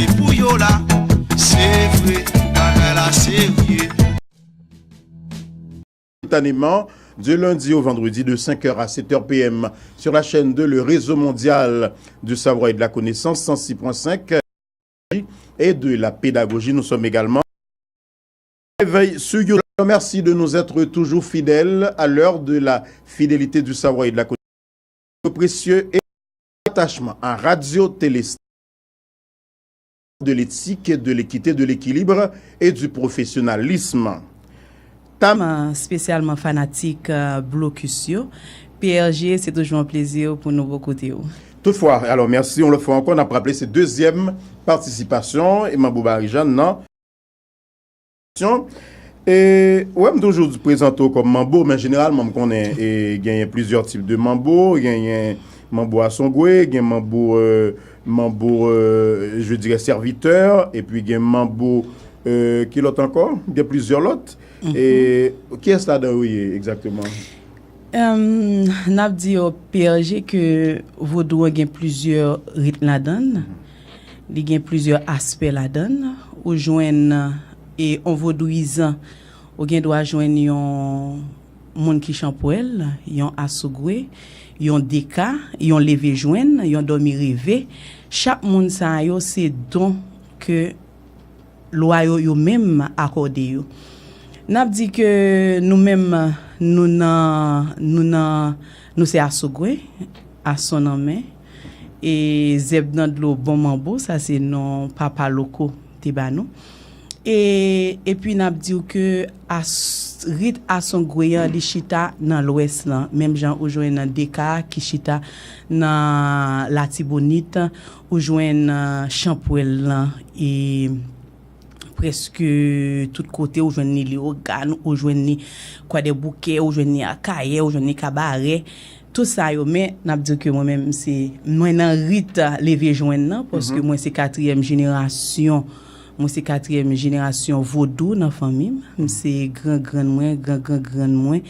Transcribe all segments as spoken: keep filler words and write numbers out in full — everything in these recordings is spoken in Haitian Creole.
Pou yo la, se vre, bagay la serye. Simultanément, du lundi au vendredi de cinq heures à sept heures P M sur la chaîne deux, le réseau mondial du savoir et de la connaissance, cent six point cinq et de la pédagogie. Nous sommes également Réveil sur YouTube. Merci de nous être toujours fidèles à l'heure de la fidélité, du savoir et de la connaissance. Précieux et attachement à Radio Télé, de l'éthique, de l'équité, de l'équilibre et du professionnalisme. Tam- Espesyalman fanatik euh, Blocus yo. P R G, se toujou yon plezi pou nou bò kote w. Toutfwa, alò, mèsi yon lòt fwa ankò. N ap raple se dezyèm patisipasyon e Manbo Marijàn nan. E, wè, m toujou prezante w kòm manbo, men jeneralman, m konnen e, genyen plizyè tip de manbo. Genyen manbo asongwe, gen manbo, euh, manbo, euh, je dirais, serviteur, epi gen manbo, euh, ki lòt ankò? Gen plizyè lòt. E kiyès ladan yo ye egzakteman? Em, n ap di yo, P R G, ke vodou an gen plizyè rit ladan l. Li gen plizyè aspè ladan l. Ou jwenn, e, on vodouyizan, ou gen dwa jwenn yon moun ki chanpwèl, yon asogwe, yon deka, yon leve jwenn, yon dòmi reve. Chak moun sa yo se don ke lwa yo, yo menm akòde yo. N ap di ke nou menm, nou nan, nou nan, nou se asogwe, ason nan men, e zèb nan dlo bon manbo, sa se non papa Loko te ba nou. E, epi n ap di w ke as, rit asongwe an, li chita nan lwès lan, menm jan ou jwenn nan deka ki chita nan Latibonit, ou jwenn, euh, chanpwèl lan, e prèske tout kote, ou jwenn ni Leyogàn, ou jwenn ni Kwadèboukè, ou jwenn ni Akayè, ou jwenn ni Kabarè. Tout sa yo, men n ap di ke mwen menm, se, mwen nan rit leve jwenn nan, paske mwen se katriyèm jenerasyon, mwen se katriyèm jenerasyon vodou nan fanmi m. M se gran grann mwen, gran gran grann mwen,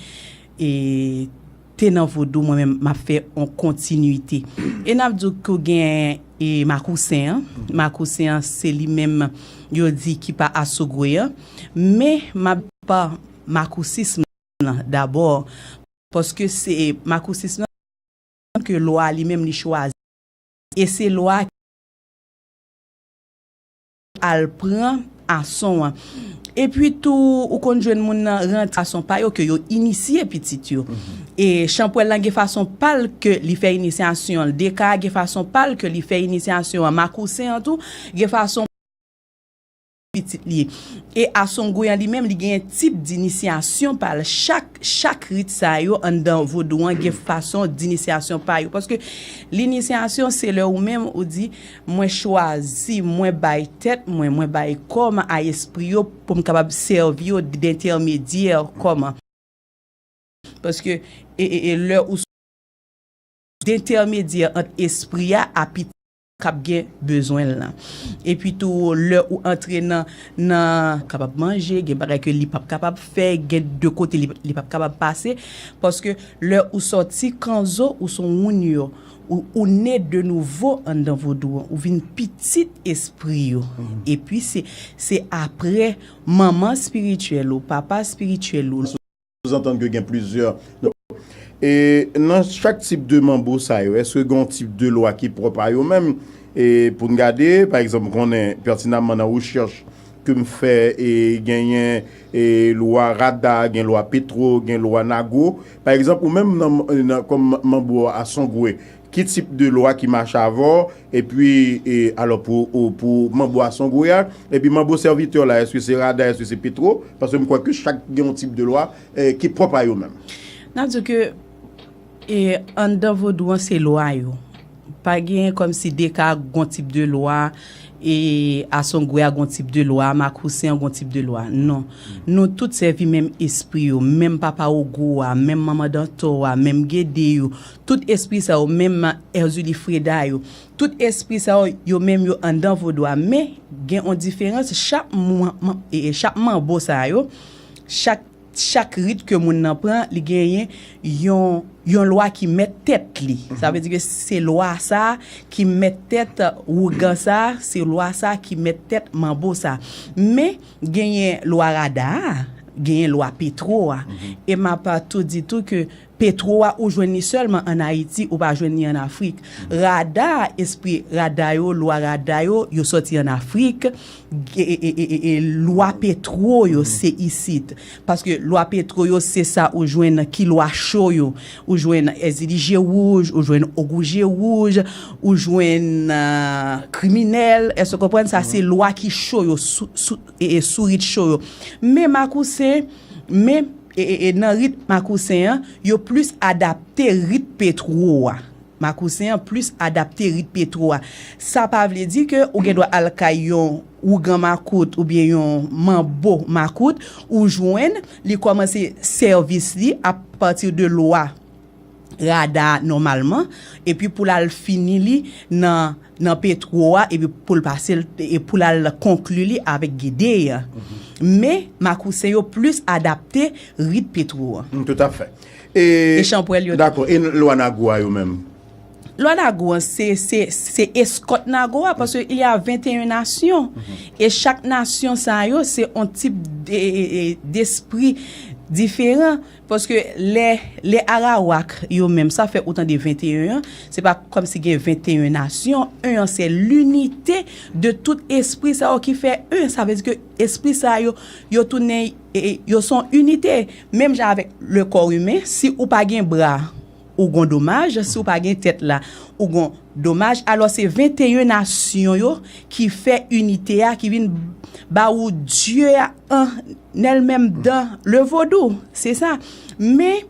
e te nan vodou, mwen menm, m ap fè on kontinite. E n ap di w ke w gen, e, makousen an. Makousen an, se li menm yo di ki pa asogwe an. Men, m ap pa makousism lan dabò, paske se makousism lan ke lwa li menm li chwazi. E se lwa al pran ason an. Epi tou, ou konn jwenn moun nan rantre fason pa yo ke yo inisye pitit yo. E chanpwèl lan gen fason pa l ke li fè inisyasyon an. Deka a gen fason pa l ke li fè inisyasyon an. Makousen an tou, gen fason pitit li ye. E asongwe an li menm, li gen tip dinisyasyon pa l. Chak, chak rit sa yo anndan vodou an gen fason dinisyasyon pa yo. Paske linisyasyon, se lè ou menm ou di, mwen chwazi, mwen bay tèt mwen, mwen bay kò m a espri yo pou m kapab sèvi yo dentèmedyè kòman. Paske, e, e, e lè ou dentèmedyè ant espri a a pitit k ap gen bezwen l lan. Epi tou, lè ou antre nan, nan, kapab manje, gen bagay ke li p ap kapab fè, gen de kote li, li p ap kapab pase, paske lè ou sòti kanzo, ou se yon moun yo, ou, ou ne de nouvo anndan vodou an, ou vin pitit espri yo. Epi se, se apre manman espirityèl ou, papa espirityèl ou, sou-antann ke gen plizyè. E nan chak tip de manbo sa yo, èske gen yon tip de lwa ki pwòp a yo menm? E pou n gade, pa egzanp, m konnen pètinamman nan rechèch ke m fè, e genyen, e lwa Rada, gen lwa Petwo, gen lwa Nago. Pa egzanp, ou menm nan, nan, kòm manbo asongwe, ki tip de lwa ki mache avè w? Epi, e, alò, pou, ou, pou manbo asongwe a, epi manbo sèvitè la, èske se Rada, èske se Petwo? Paske m kwè ke chak gen yon tip de lwa, e, ki pwòp a yo menm. N ap di ke, e, anndan vodou an, se lwa yo. Pa gen kòmsi deka gon tip de lwa, e asongwe a gon tip de lwa, makousen an gon tip de lwa. Non. Nou tout sèvi menm espri yo, menm papa Ogou a, menm manman Dantò a, menm Gede yo. Tout espri sa yo, menm Èzili Freda yo. Tout espri sa yo, yo menm yo anndan vodou a. Men, gen yon diferans, chak mwa-, man-, e, e, chak manbo sa yo, chak, chak rit ke moun nan pran, li genyen yon yon lwa ki mèt tèt li. Sa vle di ke se lwa sa a ki mèt tèt wougan sa a, se lwa sa a ki mèt tèt manbo sa a. Men, genyen lwa rada a, genyen lwa petwo a. E m ap tou di tou ke petwo a, ou jwenn li sèlman ann Ayiti, ou pa jwenn li ann Afrik. Rada, espri rada yo, lwa rada yo, yo sòti ann Afrik. E, e, e, e, e, e lwa petwo yo, se isit. Paske lwa petwo yo, se sa ou jwenn ki lwa cho yo. Ou jwenn èzili je wouj, ou jwenn ogou je wouj, ou jwenn, ah, kriminèl. Èske w konprann? Sa se lwa ki cho yo, sou, sou, e, e, sourit cho yo. Men makousen, men, e, e, e, nan rit makousen an, yo plis adapte rit petwo a. Makousen an plis adapte rit petwo a. Sa pa vle di ke ou gen dwa al kay yon wougan makout oubyen yon manbo makout, ou jwenn li kòmanse sèvis li apati de lwa rada a nòmalman, epi pou l al fini li nan, nan petwo a, epi pou l pase l, e pou l al konkli li avèk gede a. Men, makousen yo plis adapte rit petwo a. Mm, tout à fait. E, e chanpwèl yo. Dakò. E lwa nago a yo menm? Lwa nago an, se, se, se eskòt nago a, paske il y a venteyen nasyon. E chak nasyon sa yo, se yon tip de, e, e, despri diferan. Paske lè, lè Arawak yo menm, sa fè ou tande venteyen an, se pa kòmsi gen venteyen nasyon, en an se linite de tout espri sa yo ki fè en. Sa vle di ke espri sa yo, yo tounen, e, e, yo se yon inite. Menm jan avèk le corps humain, si ou pa gen bra, ou gon domaj, si w pa gen tèt la, ou gon domaj. Alò, se venteyen nasyon yo ki fè inite a, ki vin ba ou Dye a an èl menm dan le vodou. Se sa. Men,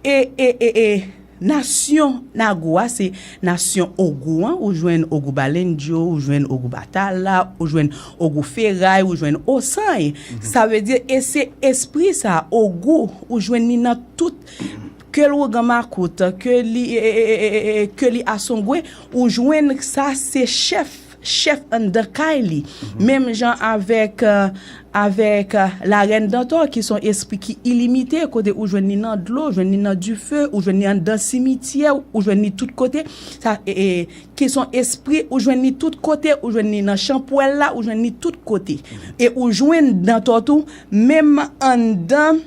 e, e, e, e, nasyon nago a, se nasyon ogou an, ou jwenn ogou Balendyo, ou jwenn ogou Batala, ou jwenn ogou Feray, ou jwenn Osany. Sa vle di, e se espri sa, ogou, ou jwenn li nan tout ke l wougan makout, ke li, e, e, e, e, e, ke li asongwe, ou jwenn sa se chèf, chèf anndan kay li. Menm jan avèk, e, avèk, e, larèn dantò, ki se yon espri ki ilimite, kote ou jwenn li nan dlo, ou jwenn li nan dife, ou jwenn li anndan simityè, ou jwenn li tout kote. Sa, e, e, ki se yon espri, ou jwenn li tout kote, ou jwenn li nan chanpwèl la, ou jwenn li tout kote. E ou jwenn dantò tou, menm anndan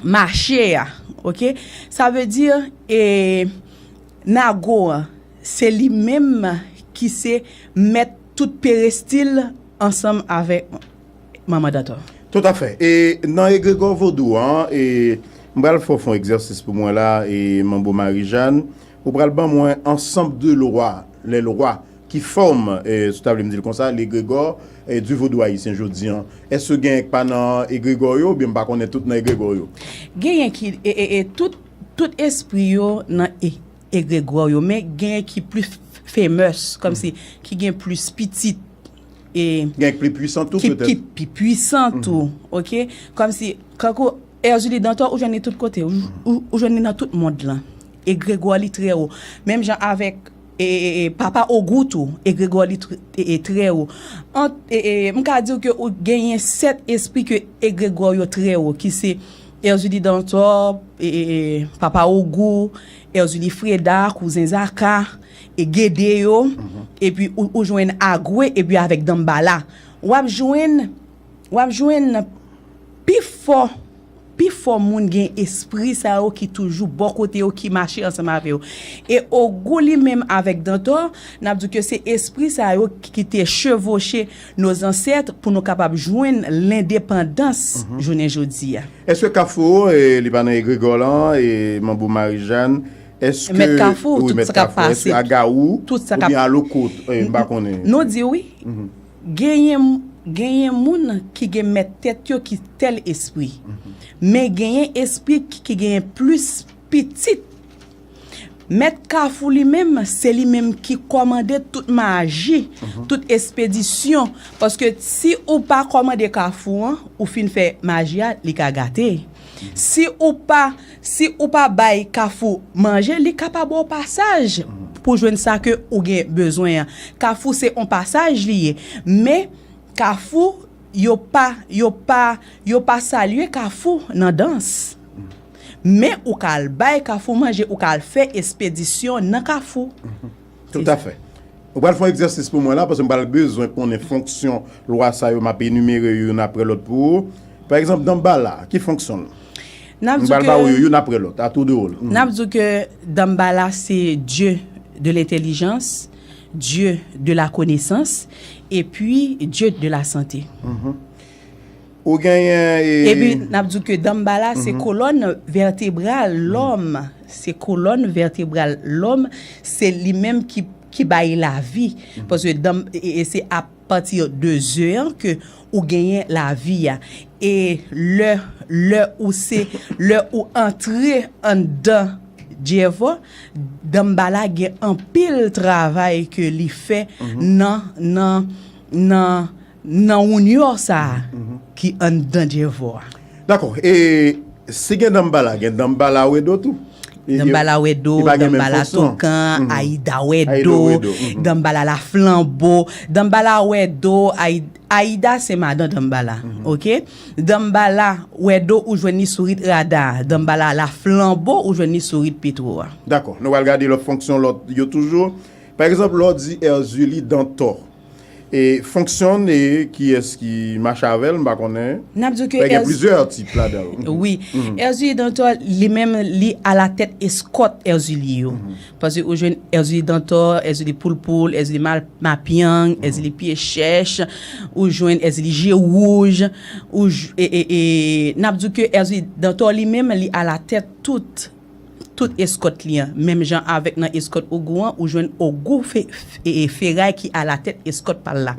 mache a, oke? Sa vle di, e, nago an, se li menm ki se mèt tout perestil ansanm avèk manman dantò. Tout à fait. E nan egregò vodou an, e, m pral fè w fè yon egzèsis pou mwen la, e, Manbo Marijàn, ou pral ban mwen ensemble de lois, les lois qui forment, e, si w ta vle m di l konsa, l'egregò, e, du vodou ayisyen jodi an. Èske gen k pa nan egregò yo, oubyen m pa konnen tout nan egregò yo? Genyen ki, e, e, e, tout, tout espri yo nan e, egregò yo, men genyen ki pli f-, famous, kòmsi, ki gen plis pitit, e, gen k pli pwisan tou, ki, petèt, ki pi pwisan tou, oke? Kòmsi, kankou Èzili dantò, ou jwenn li tout kote, ou, ou, ou jwenn li nan tout mond lan. Egregò li trè wo. Menm jan avèk, e, e, e, papa ogou tou, egregò li tr-, e, e, trè wo. Ant, e, e, m ka di w ke ou genyen sèt espri ke egregò yo trè wo, ki se Èzili dantò, e, e, e, papa ogou, Èzili freda, kouzen zaka, e gede yo, epi ou, ou jwenn agwe, epi avèk danmbala. W ap jwenn, w ap jwenn pifò, pifò moun gen espri sa yo ki toujou bò kote yo, ki mache ansanm avè yo. E ogou li menm avèk dantò, n ap di ke se espri sa yo ki te chevoche nos ancêtres pou nou kapab jwenn lendepandans jounen jodi a. Èske Kafou, e, li pa nan egregò lan, e, Manbo Marijàn, èske, mèt Kafou, wi, tout mèt sa k ap Kafou, èske pase, Agawou, tout sa k ap oubyen Alokot, e, m pa konnen. Nou di wi. Genyen, genyen moun ki gen mèt tèt yo ki tèl espri. Men genyen espri ki, ki genyen plis pitit. Mèt Kafou li menm, se li menm ki kòmande tout maji, tout espedisyon. Paske si ou pa kòmande Kafou an, ou fin fè maji a, li ka gate. Si ou pa, si ou pa bay Kafou manje, li ka pa ba w pasaj pou jwenn sa ke ou gen bezwen an. Kafou se on pasaj li ye. Men Kafou, yo pa, yo pa, yo pa salye Kafou nan dans. Men ou ka al bay Kafou manje, ou ka al fè espedisyon nan Kafou. Toutafè. Ou pral fè yon egzèsis pou mwen la, paske m pral bezwen konnen fonksyon lwa sa yo, m ap enimere yo youn apre lòt pou ou. Pa egzanp, Danmbala, ki fonksyon l? M pral ba ou yo youn apre lòt, à tour de rôle. N ap di w ke Danmbala se Dieu de l'intelligence, Dieu de la connaissance, epi Dieu de la santé. Ou genyen. Epi n ap di w ke Danmbala se kolòn vètebral lòm. Se kolòn vètebral lòm. Se li menm ki, ki bay lavi. Paske e, e se apati de ze an ke ou genyen lavi a. E lè, lè ou se, lè ou antre anndan Dyèvò, Danmbala gen anpil travay ke li fè nan, nan, nan, nan wounyò sa a ki anndan Dyèvò a. Dakò. E si gen Danmbala, gen Danmbala Wèdo tou? Danmbala Wèdo, Danmbala Toukan, Ayida Wèdo, Danmbala Laflanbo, Danmbala Wèdo, Ayida. Ayida se madan Danmbala, oke? Danmbala Wèdo ou jwenn li sou rit Rada, Danmbala Laflanbo ou jwenn li sou rit Petwo a. Dakò. Nou pral gade lòt fonksyon lòt yo toujou. Pa egzanp, lè w di Èzili Dantò, e fonksyon e kiyès ki mache avè l, m pa konnen. N ap di w ke gen plizyè tip ladan l. Wi. Èzili Dantò, li menm, li alatèt eskòt Èzili yo. Paske ou jwenn Èzili Dantò, Èzili Poulpoul, Èzili Mapyang, Èzili Pye Chèch, ou jwenn Èzili Je Wouj, ou j- e, e, e, n ap di w ke Èzili Dantò li menm, li alatèt tout, tout eskòt li an. Menm jan avèk nan eskòt Ogou an, ou jwenn Ogou Fe- Fe- e, e, Feray ki alatèt eskòt pa l la.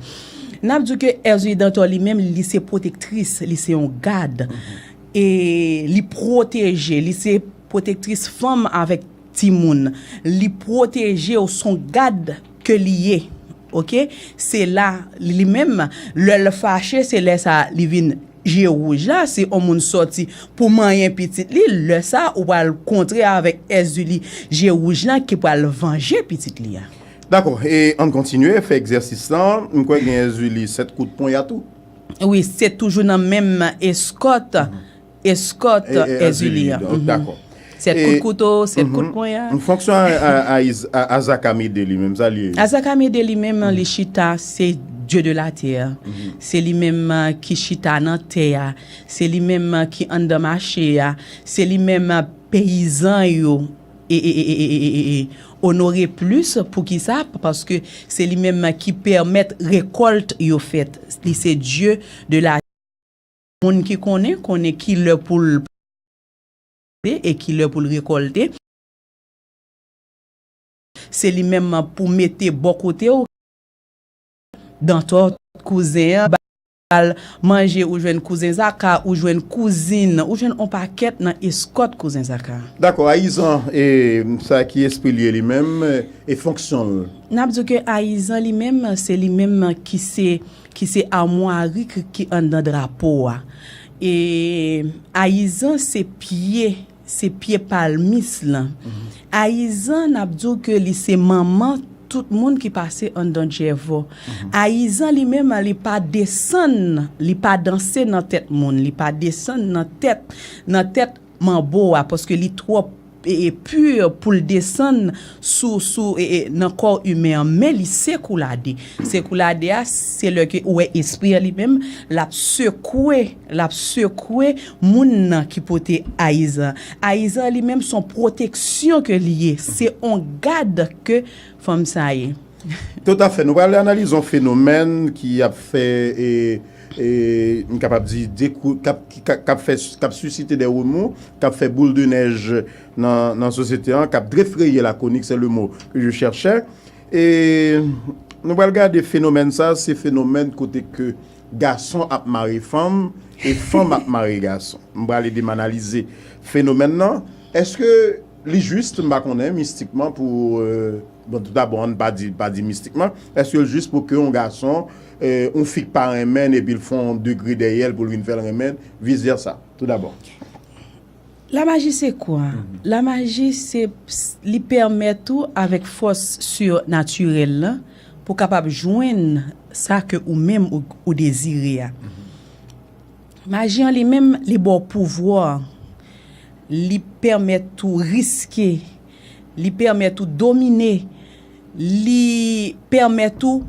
N ap di w ke Èzili Dantò li menm, li se pwotektris, li se yon gad. E li pwoteje, li se pwotektris fanm avèk timoun. Li pwoteje w, s on gad ke li ye. Oke? Se la, li menm, lè l fache, se lè sa a li vin je wouj la, si on moun sòti pou manyen pitit li, lè sa a ou pral kontre avèk Èzili je wouj la ki pral vanje pitit li a. Dakò, e ann kontinye fè egzèsis lan. M kwè gen Èzili sèt kout ponya tou. Wi, se toujou nan menm eskòt, eskòt Èzili an. Dakò. Sèt kout kouto, sèt kout ponya. Fonksyon a, a, a, Iz- a, Azaka Mede li menm, sa li ye? Azaka Mede li menm, li chita, se Dieu de la terre. Se li menm ki chita nan tè a. Se li menm ki anndan mache a. Se li menm peyizan yo e, e, e, e, e, e, e, e, onore plis. Poukisa? Paske se li menm ki pèmèt rekòlt yo fèt. Li se Dieu de la moun ki konnen, konnen ki lè pou l plante e ki lè pou l rekòlte. Se li menm pou mete bò kote w. Dantò, kouzen an, bal manje, ou jwenn kouzen Zaka, ou jwenn kouzin, ou jwenn on pakèt nan eskòt kouzen Zaka. Dakò, Ayizan, e sa ki espri l ye li menm, e fonksyon l? N ap di w ke Ayizan li menm, se li menm ki se, ki se amwari ki, ki anndan drapo a. E Ayizan se pye, se pye palmis lan. Ayizan, n ap di w ke li se manman tout moun ki pase anndan Dyèvò. Ayizan li menm, li pa desann, li pa danse nan tèt moun, li pa desann nan tèt, nan tèt manbo a, paske li twòp e, e, pi pou l desann sou, sou, e, e, nan kò imen an, men li se koulade. Se koulade a, se lè ke ou wè espri an li menm, l ap sekwe, l ap sekwe moun nan ki pote Ayizan. Ayizan li menm, s on pwoteksyon ke li ye. Se on gad ke fanm sa ye. Toutafè. Nou pral analize yon fenomèn ki ap fè, e, e, m kapab di, dekou, k ap, k ap, k ap fè, k ap sisite de remou, k ap fè boul de nèj nan, nan sosyete an, k ap defrayer la chronique, c'est le mot que je cherchais. E nou pral gade fenomèn sa, se fenomèn kote ke gason ap mare fanm e fanm ap mare gason. M pral ede m analize fenomèn nan. Èske li jis, m pa konnen, mistikman pou, e, bon, toudabò, ann pa di, pa di mistikman, èske l jis pou ke yon gason, e, yon fi k pa renmen l epi l fè yon degre dèyè l pou l vin fè l renmen l, vis vèsa, toudabò? Lamaji se kwa? Lamaji se, li pèmèt ou avèk fòs sirnatirèl lan pou kapab jwenn sa ke ou menm ou, ou dezire a. Maji an li menm, li ba w pouvwa. li pèmèt ou riske, li pèmèt ou domine, li pèmèt ou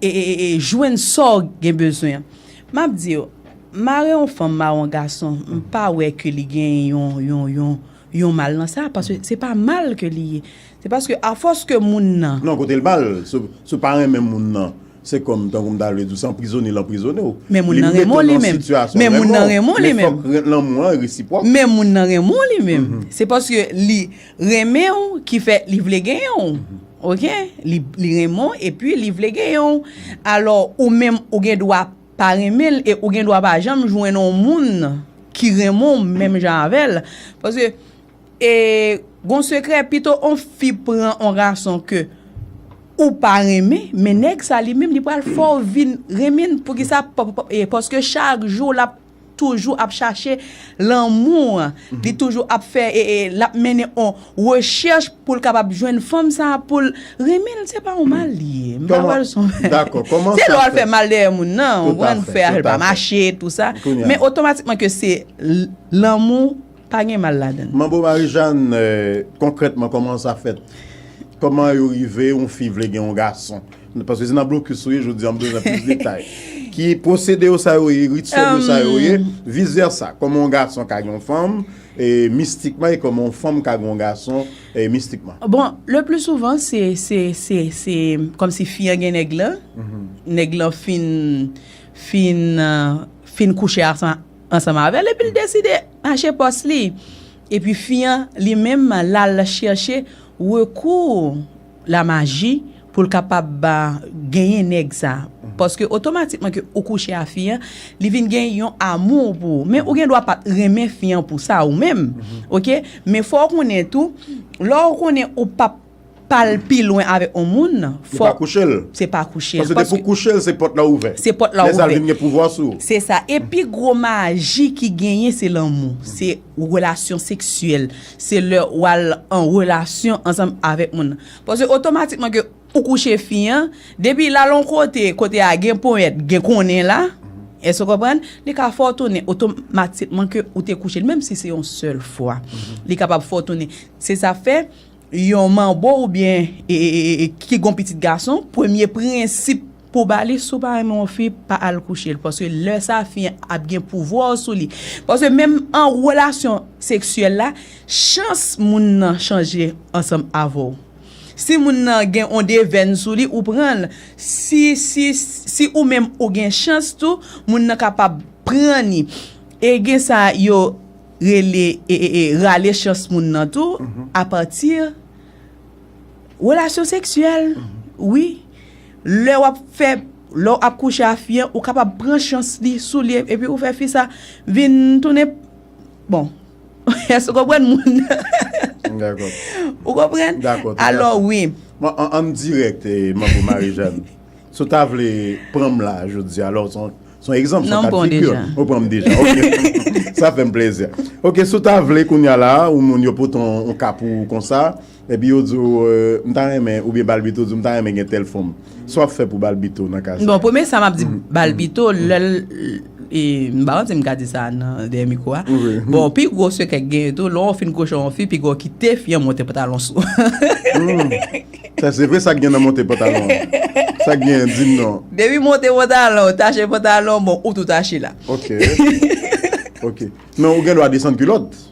e, e, e, e jwenn sa w gen bezwen an. M ap di w, mare yon fanm, mare yon gason, m pa wè ke li gen yon, yon, yon, yon mal nan sa, paske se pa mal ke li ye. Se paske afòs ke moun nan Non, kote l mal, si w pa renmen moun nan, se kòm, tankou m ta vle di w, se anprizone l anprizone w. Men moun nan renmen w li menm. Men moun nan renmen w li menm. Men fòk lanmou an resipwòk. Men moun nan renmen w li menm. Se paske li renmen w ki fè li vle genyen w. Oke? Li, li renmen w epi li vle genyen w. Alò, ou menm, ou gen dwa pa renmen l e ou gen dwa pa janm jwenn yon moun ki renmen w menm jan avè l. Paske, e, gon sekrè, pito on fi pran on gason ke ou pa renmen, men nèg sa li menm, li pral fè w vin renmen l. Poukisa? Paske chak jou l ap toujou ap chache lanmou an. Li toujou ap fè, e, e, l ap mennen on rechèch pou l kapab jwenn fanm sa a, pou l renmen l. Se pa yon mal li ye. M pa wè l se yon mal. Se lè w al fè mal dèyè moun nan, ou konprann, fè l pa mache, tou sa. Men otomatikman ke se lanmou, pa gen mal ladan l. Manbo Marijàn, konkrètman, kòman sa fèt? Kòman yo rive yon fi vle gen yon gason? Paske se nan blokis ou ye, jodi a m bezwen plis detay. Ki pwosede yo sa yo ye, rityèl yo sa yo ye, vis vèsa. Kòman yon gason ka gen yon fanm, e, mistikman, e kòman yon fanm ka gen yon gason, e, mistikman? Bon, le pli souvan, se, se, se, se kòmsi fi an gen nèg lan, nèg lan fin, fin, fin kouche ansanm, ansanm avè l, epi l deside mache pòs li. Epi fi an, li menm, l al chèche rekou lamaji pou l kapab genyen nèg sa. Paske otomatikman ke ou kouche a fi an, li vin gen yon amou pou ou. Men ou gen dwa pa t renmen fi an pou sa ou menm. Oke? Men fò w konnen tou, lè w konnen ou p ap pa l pi lwen avèk yon moun, fò. Se pa kouche l. Se pa kouche l. Paske depi w kouche l, se pòt la ouvè. Se pòt la ouvè. Lè sa l vin gen pouvwa sou ou. Se sa. E pi gwo maji ki genyen, se lanmou. Se relasyon seksyèl. Se lè w al an relasyon ansanm avèk moun nan. Paske otomatikman ke ou kouche fi an, depi l al yon kote, kote a gen ponyèt, gen konnen la, èske w konprann? Li ka fè w tounen otomatikman ke ou te kouche l, menm si se yon sèl fwa. Li kapab fè w tounen. Se sa fè, yon manbo oubyen e, e, e, e, ki gon pitit gason, premye prensip pou ba li, si w pa renmen yon fi, pa al kouche l. Paske lè sa a, fi an ap gen pouvwa sou li. Paske menm an relasyon seksyèl la, chans moun nan chanje ansanm avè w. Si moun nan gen yon devèn sou li, ou pran l. Si, si, si ou menm ou gen chans tou, moun nan kapab pran li. E gen sa yo rele e, e, e, rale chans moun nan tou, apati relasyon seksyèl. Wi. Lè w ap fè, lè w ap kouche a fi an, ou kapab pran chans li sou li, epi ou fè fi sa vin tounen, bon, èske w konprann moun nan? Dakò. Ou konprann? Dakò, tout à fait. Alò, wi. Bon, an, an dirèk, eh, Manbo Marijàn. Si w ta vle pran m la jodi a, alò, se yon, se yon egzanp, se yon ka de figi. Non, m pran w deja. Ou pran m deja, ok. Sa fè m plezi. Ok, si w ta vle kounye a la, ou moun yo pote yon, yon ka pou ou konsa, epi yo di w, eh, m ta renmen, oubyen Balbito di w, m ta renmen gen tèl fanm. Sa w ap fè pou Balbito nan ka sa? Bon, premye sa m ap di Balbito, lè l, e, m pa konn si m ka di sa nan dèyè mikwo a. Wi. Bon, pi gwo sekrè k genyen tou, lè w fin kouche yon fi, piga w kite fi an monte pantalon sou ou. Sa se vre, sa k gen nan monte pantalon an? Sa k gen, di m non. Depi monte pantalon, tache pantalon, bon, ou tou tache la. Ok. Ok. Men ou gen dwa desann kilòt.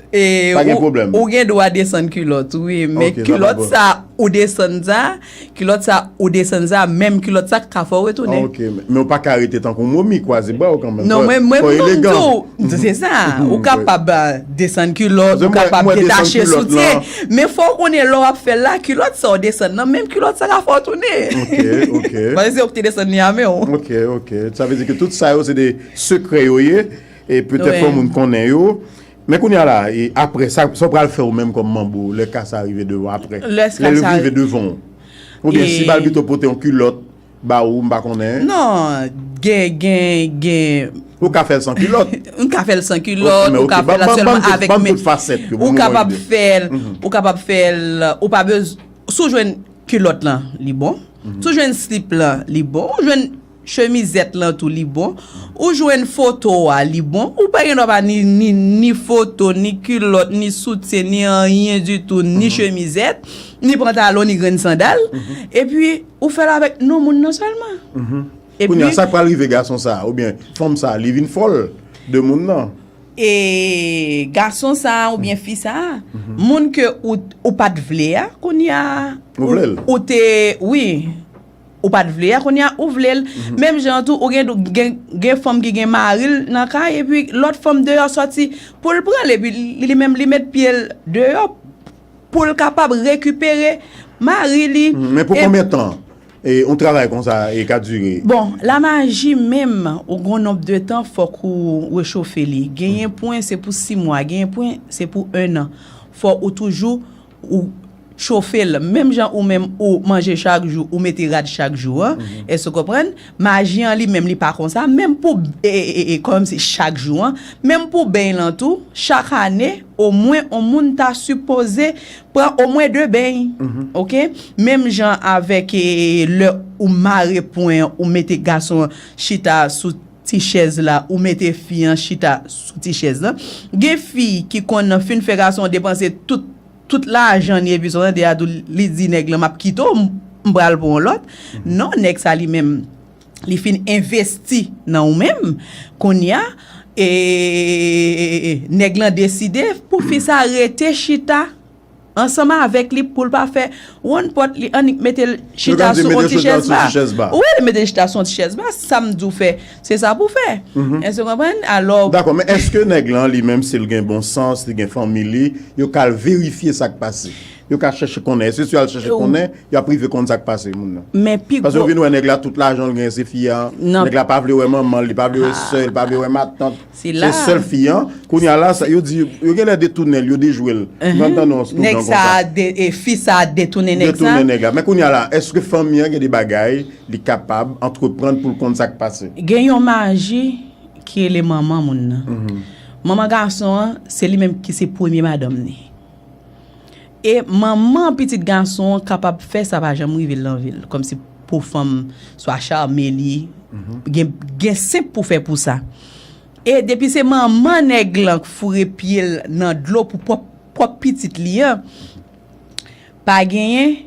E, pa gen pwoblèm. Ou gen dwa desann kilòt, wi. Men kilòt sa ou desann sa, kilòt sa ou desann sa, menm kilòt sa ka fè w retounen. Ok, men, men ou pa ka rete tankou momi, kwaze bra w kanmenm. Non, men, men, fò w elegan. Se sa. Ou kapab, ah, desann kilòt, ou kapab detache soutyen. Men fò w konnen lè w ap fè l la, kilòt sa w desann nan, menm kilòt sa ka fè w tounen. Ok, ok. Paske se ou ki te desann li a men w. Ok, ok. Sa vle di ke tout sa yo se de sekrè yo ye, e petèt fò moun konnen yo. Men kounye a la, e apre sa, sa w pral fè ou menm kòm manbo, lè ka sa rive devan, apre? Lè ka sa rive devan w. Oubyen si Balbito pote yon kilòt, ba ou, m pa konnen. Non, gen, gen, gen. Ou ka fè l san kilòt. M ka fè l san kilòt, ou ka fè l sèlman avèk men. Ou kapab fè l, ou kapab fè l, ou pa bezwen, si w jwenn kilòt lan, li bon. Si w jwenn slip lan, li bon. Ou jwenn chemizèt lan tou li bon. Ou jwenn foto a li bon. Ou pa gen dwa pa ni, ni, ni foto, ni kilòt, ni soutyen, ni anyen ditou, ni chemizèt, ni pantalon, ni grenn sandal. Epi ou fè l avèk non moun nan sèlman. Epi Kounye a, sa k pral rive gason sa a, oubyen fanm sa a, li vin fòl de moun nan. E gason sa a oubyen fi sa a, moun ke ou, ou pa t vle a, kounye a, Ou vle l? Ou te, wi, ou pa t vle a, kounye a, ou vle l. Menm jan tou, ou gen, gen, gen fanm ki gen mari l nan kay, epi lòt fanm deyò sòti pou l pran l, epi li, li menm, li met pye l deyò pou l kapab rekipere mari li. Men pou konbyen tan e yon travay konsa e ka dire? Bon, lamaji menm, ou gon nonb de tan, fòk ou rechofe li. Genyen pwen, se pou sis mwa, genyen pwen, se pou en an. Fò ou toujou, ou chofe l. Menm jan ou menm, ou manje chak jou, ou mete rad chak jou an. Èske w konprann? Maji an li menm, li pa konsa. Menm pou, e, e, e, e, kòmsi chak jou an. Menm pou beny lan tou, chak ane, omwen, yon moun ta sipoze pran omwen de beny. Oke? Menm jan avèk, e, lè ou mare pwen an, ou mete gason an chita sou ti chèz la, ou mete fi an chita sou ti chèz lan. Gen fi ki konn fin fè gason an depanse tout, tout lajan li, epi sou tande a tou, li di nèg lan, "M ap kite w, m, m pral pran yon lòt." Non, nèg sa li menm, li fin envesti nan ou menm. Kounye a, e, e, e, e, nèg lan deside pou fi sa rete chita ansanm avèk li pou l pa fè wonn pòt li, annik mete l chita sou yon ti chèz ba. Wi, li mete l chita sou yon ti chèz ba. Sa m di w fè, se sa pou fè. Èske w konprann? Alò, Dakò, men èske nèg lan li menm, si l gen bon sans, li gen fanmi li, yo ka al verifye sa k pase? Yo ka chèche konnen. Èske si y al chèche konnen, y ap rive konn sa k pase moun nan? Men pi Paske yo gwo vin wè nèg la, tout lajan l gen, se fi a. Nèg la pa vle wè manman l, li pa vle wè sè l, li pa vle wè matant. Se la. Se sèl fi an. Kounye a la, sa, yo di, yo genlè detounen l, yo dejwe l. Mwen tande yon slogan Nèg sa konsa. A de, e, fi sa a detounen nèg sa. Detounen nèg la. Men kounye a la, èske fanmi an gen de bagay li kapab antreprann pou l konn sa k pase? Gen yon maji ki rele manman moun nan. Manman gason an, se li menm ki se premye madanm li. E manman pitit gason an kapab fè sa pa janm rive l nan vi l. Kòmsi pou fanm swa chame li, gen, gen senp pou fè pou sa. E depi se manman nèg lan k foure pye l nan dlo pou pwòp, pwòp pitit li an, pa genyen,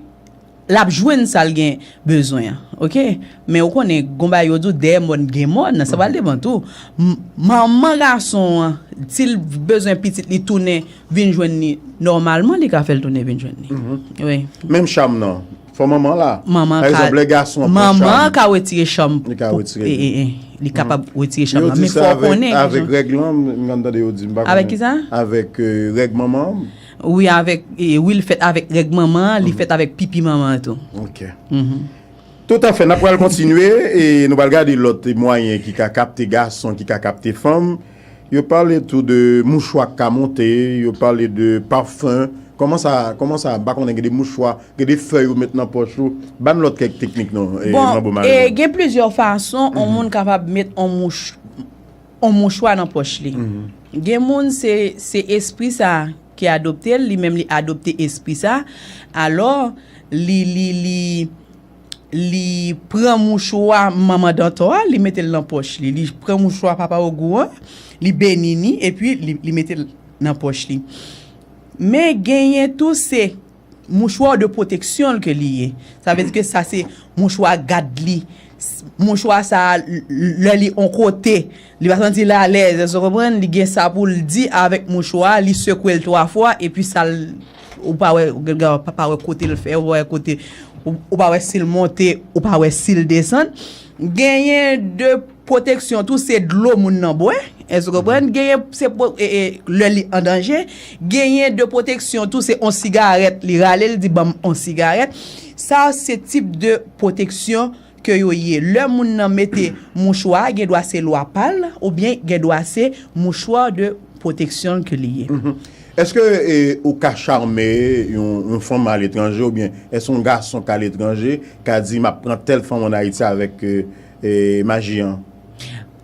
l ap jwenn sa l gen bezwen an, oke? Men ou konnen, gon bagay yo di w, dèyè mòn gen mòn, sa pral depann tou. M-, manman gason an, si l bezwen pitit li tounen vin jwenn li nòmalman, li ka fè l tounen vin jwenn li. Wi. Menm cham nan, fò manman la. Manman Pa egzanp, ka, lè gason an pran manman cham, ka retire cham li ka pou, retire e, li. E, e, li kapab retire cham Yo nan. Di Men sa fò w avèk, konnen avèk kijan règ lan, m, m tande yo di, m pa Avèk konnen. Kisa? Avèk, e, règ manman an. Wi, avèk, e, wi, l fèt avèk règ manman an, li fèt avèk pipi manman an tou. Ok. Toutafè, n ap pral kontinye e nou pral gade lòt mwayen ki ka kapte gason, ki ka kapte fanm. Yo pale tou de mouchwa k ka monte, yo pale de pafen. Kòman sa, kòman sa, m pa konnen, gen de mouchwa, gen de fèy ou met nan pòch ou. Ban lòt kèk teknik non, e, Bon, Manbo e, Marilyn. Gen plizyè fason yon moun kapab met yon mouch, yon mouchwa nan pòch li. Gen moun, se, se espri sa ki adopte l, li menm li adopte espri sa. Alò, li, li, li, li pran mouchwa manman Dantò a, li mete l nan pòch li. Li pran mouchwa papa Ogou an, li beni ni, epi li, li mete l nan pòch li. Men genyen tou se mouchwa de pwoteksyon l ke li ye. Sa vle di ke sa se mouchwa gad li. S-, mouchwa sa a, l-, l-, lè li on kote, li pa santi l alèz, èske w konprann? Li gen sa pou l di avèk mouchwa a, li sekwe l twa fwa, epi sa l, ou pa wè, ou pa, pa wè kote l fè, ou pa wè kote, ou, ou pa wè si l monte, ou pa wè si l desann. Genyen de pwoteksyon tou, se dlo moun nan bwè. Èske w konprann? Genyen, se pwo-, e, e, lè li an danje. Genyen de pwoteksyon tou, se on sigarèt, li rale, li di, "Ban m on sigarèt." Sa, se tip de pwoteksyon ke yo ye. Lè moun nan mete mouchwa, gen dwa se lwa pa l, oubyen gen dwa se mouchwa de pwoteksyon ke li ye. Èske, e, ou ka chame yon, yon fanm aletranje, oubyen èske yon gason k aletranje ka di, "M ap pran tèl fanm ann Ayiti avèk, e, e, maji an"?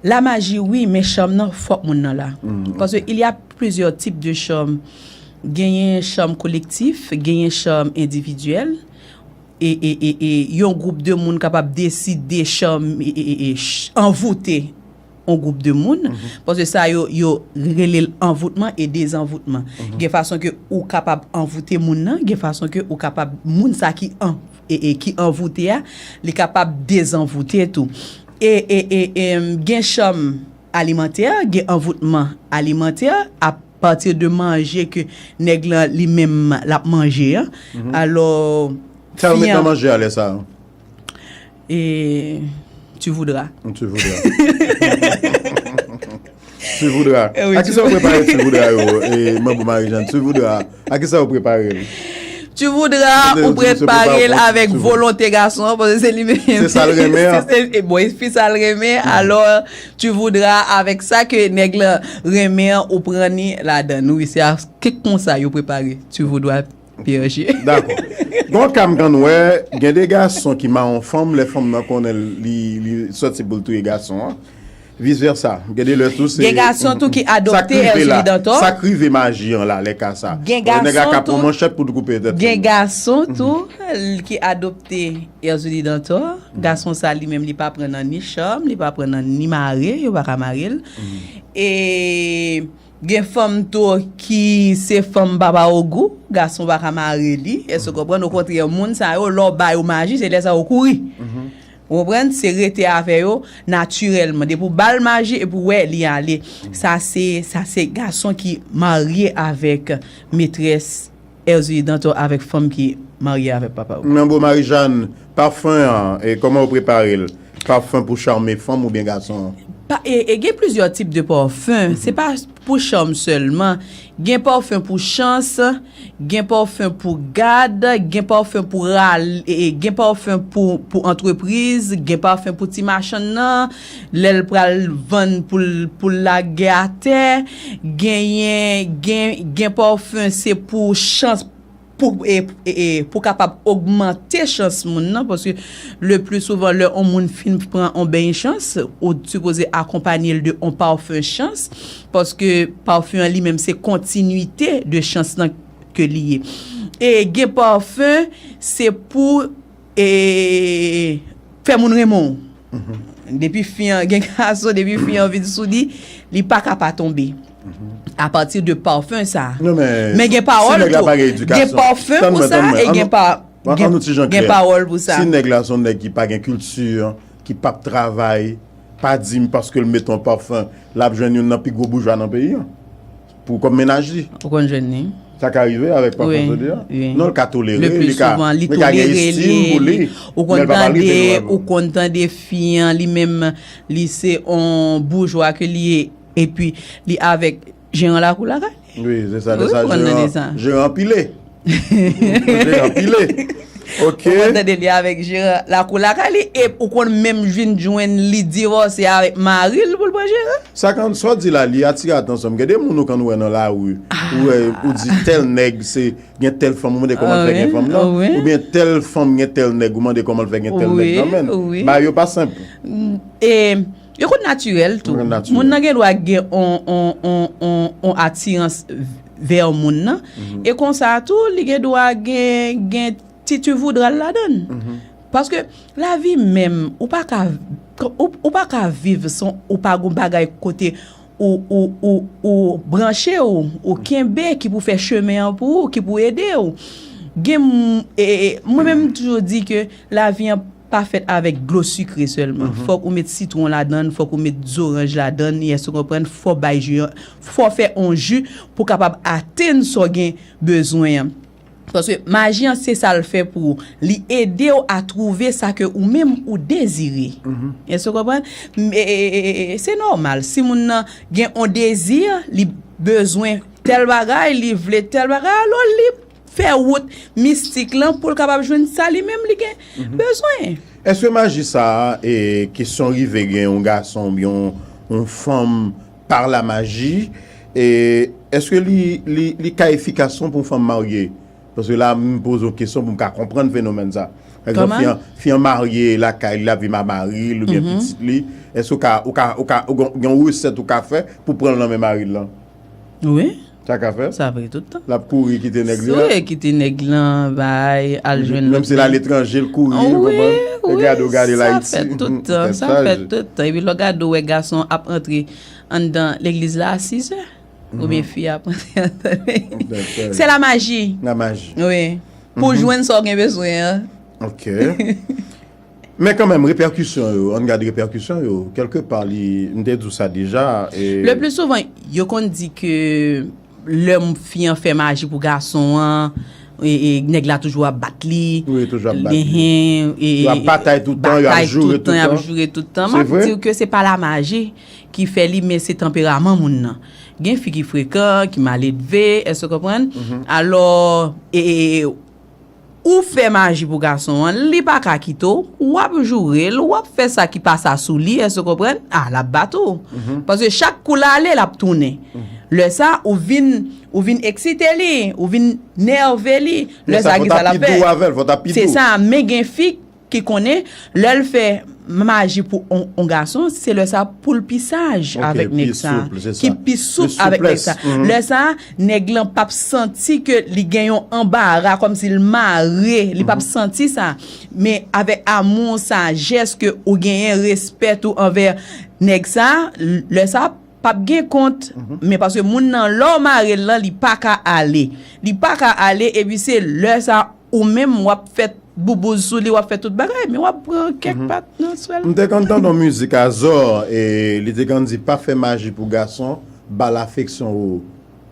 Lamaji, wi, men cham nan, fòk moun nan la. Paske il y a plusieurs types de cham. Genyen cham kolektif, genyen cham endividyèl. e, e, e, e yon gwoup de moun kapab deside chanm, e, e, e, e, ch- anvoute yon gwoup de moun, paske sa yo, yo rele l anvoutman e dezanvoutman. Gen fason ke ou kapab anvoute moun nan, gen fason ke ou kapab, moun sa ki an, e, e, ki anvoute a, li kapab dezanvoute tou. E, e, e, e, gen chanm alimantè, gen anvoutman alimantè, a pati de manje ke nèg lan li menm l ap manje an. Alò, Sa yo met nan manje a lè sa a? E, tu voudras. Tu voudras. Tu voudras. Eh oui, a ki sa ou prepare tu voudras yo, e, Manbo Marijàn? Tu voudras. A ki sa ou prepare l? Tu voudras, ou prepare l avèk volonte gason an, paske se li menm. Se sa l renmen an. Se, se, e bon, e fi sa l renmen, alò, tu voudras, avèk sa ke nèg lan renmen an, ou pran ni ladan l. Wi, se a, kèk konsa yo prepare tu voudras, P H. Dakò. Gon ka m konn wè, gen de gason ki mawon fanm, lè fanm nan konnen li, li sòti pou l touye gason an. Vis versa. Gen de lè tou se. Gen gason tou ki adopte Herjulie Dantor. Sa k rive maji an la, lè ka sa. Gen gason tou. Nèg la ka pran manchèt pou l koupe tèt. Gen gason tou ki adopte Herjulie Dantor. Gason sa li menm li pa pran nan ni chanm, li pa pran nan ni mare, yo pa ka mare l. E gen fanm tou ki se fanm papa ogou, gason pa ka mare li. Èske w konprann? Okontrè, moun sa yo, lè w ba yo maji, se lè sa yo kouri. Ou konprann? Se rete avè yo natirèlman. Depi w ba l maji epi w wè li ale. Sa se, sa se gason ki marye avèk metrès Herjulie Dantor, avèk fanm ki marye avèk papa w. Manbo Marijàn, pafen an, e kòman ou prepare l? Pafen pou chame fanm oubyen gason an? Pa, e, e gen plizyè tip de pafen. Se pa pou chanm sèlman. Gen pafen pou chans, gen pafen pou gad, gen pafen pou ral, e, e, gen pafen pou, pou antrepriz, gen pafen pou ti machann nan, lè l pral vann pou l, pou l lage atè, genyen, gen, gen pafen se pou chans, pou, e, e, e, pou kapab ogmante chans moun nan, paske le pli souvan, lè yon moun fin pran yon beny chans, ou sipoze akonpanye l de yon pafen chans, paske pafen an li menm se kontinite de chans nan ke li ye. E gen pafen, se pou, e, fè moun renmen w. Depi fi an, gen gason, depi fi an vin sou li, li pa ka pa tonbe. Apati de pafen sa. Men gen pawòl tou. Gen pafen pou sa, e gen pa, gen pawòl pou sa. Si nèg la se yon nèg ki pa gen kilti, ki p ap travay, pa di m paske l met yon pafen, l ap jwenn youn nan pi gwo boujwa nan peyi an pou kòm mennaj li. Ou konn jwenn li. Sa ka rive avèk pafen jodi a? Non, l ka tolere, li ka, li ka gen estim pou li, men l pa pral rive lwen. Ou konn tande fi an, li menm, li se yon boujwa ke li ye, epi li avèk jeran lakou lakay. Wi, se sa, lè sa, jeran, jeran pile. Jeran pile. Ok. Ou konn tande li avèk jeran lakou lakay li, e ou konn menm vin jwenn li divòse avèk mari l pou l pran jeran. Sa konn, sa w di la, li atire atansyon m. Gen de moun ou konn wè nan lari, ou wè, ou di tèl nèg se, gen tèl fanm, ou mande kòman l fè gen fanm nan, oubyen tèl fanm gen tèl nèg, ou mande kòman l fè gen tèl nèg nan men l. Bagay yo pa senp. E yo konn natirèl tou. Moun nan gen dwa gen on, on, on, on, on atirans vè moun nan. E konsa tou, li gen dwa gen, gen ti tu voudras l ladan l. Paske lavi menm, ou pa ka, ou, ou pa ka viv san ou pa gon bagay kote ou, ou, ou, ou branche w, ou kenbe ki pou fè chemen an pou ou, ki pou ede w. Gen m-, e, e, mwen menm m toujou di ke lavi an pa fèt avèk dlo sikre sèlman. Fòk ou met sitwon ladan l, fòk ou met zoranj ladan l, èske w konprann? Fò bay ji an, fò fè on ji pou kapab atenn sa w gen bezwen an. Paske maji an se sa l fè pou ou. Li ede w a twouve sa ke ou menm ou dezire. Èske w konprann? M-, e, e, e, e, se nòmal. Si moun nan gen on dezi, li bezwen tèl bagay, li vle tèl bagay, alò li fè wout mistik lan pou l kapab jwenn sa li menm li gen bezwen. Èske maji sa a, e, kesyon rive gen yon gason oubyen yon, yon fanm par la maji, e, èske li, li, li ka efikas tou pou yon fanm marye? Paske la, m poze w kesyon pou m ka konprann fenomèn sa. Pa egzanp, fi an, fi an marye lakay li, l ap viv ak mari l oubyen pitit li. Èske ou ka, ou ka, ou ka, ou gen, gen yon resèt ou ka fè pou pran l nan men mari l lan? Wi. Sa ka fèt? Sa vre tout tan. L ap kouri kite nèg li an. Kite nèg lan, bay, al jwenn Menm si l aletranje, l kouri, ou konprann? E gade, ou gade l Ayiti. Sa fèt tout tan, sa fèt tout tan. Epi lè w gade, w wè gason ap antre anndan legliz la a sizè. Oubyen fi a ap antre anndan. Se la maji. La maji. Wi. Pou jwenn sa w gen bezwen an. Ok. Men kanmenm, repèkisyon yo, ann gade repèkisyon yo. Kèlke pa, li, m te di w sa deja. Le pli souvan, yo konn di ke lè fi an fè maji pou gason an, e, e, nèg la toujou ap bat li. Wi, toujou ap bat li. Yo ap batay tout tan, yo ap joure tout tan. Y ap joure tout tan. M ap di w ke se pa la maji ki fè li, men se tanperaman moun nan. Gen fi ki frekan, ki maledve, èske w konprann? Alò, e, e, ou fè maji pou gason an, li pa ka kite w, w ap joure l, w ap fè sa ki pa sa sou li, èske w konprann? A, l ap bat ou. Paske chak kou l ale, l ap tounen. Lè sa, ou vin, ou vin eksite li, ou vin nève li. Lè sa, gen sa l ap fè. Se sa, men gen fi ki konnen, lè l fè maji pou on, on gason, se lè sa pou l pi saj avèk nèg sa. Ki pi soup avèk nèg sa. Lè sa, nèg lan p ap santi ke li gen yon anbara, kòmsi l mare, li p ap santi sa. Men avèk amou, sajès ke ou genyen, respè tou anvè nèg sa, lè sa, p ap gen kont. Men paske moun nan, lè w mare l lan, li pa ka ale. Li pa ka ale, epi se lè sa, ou menm, w ap fè boubouz sou li, w ap fè tout bagay, men w ap pran kèk pat nan swèl. M te konn tande yon mizik a Zò, e li te konn di, pa fè maji pou gason, ba l afeksyon ou.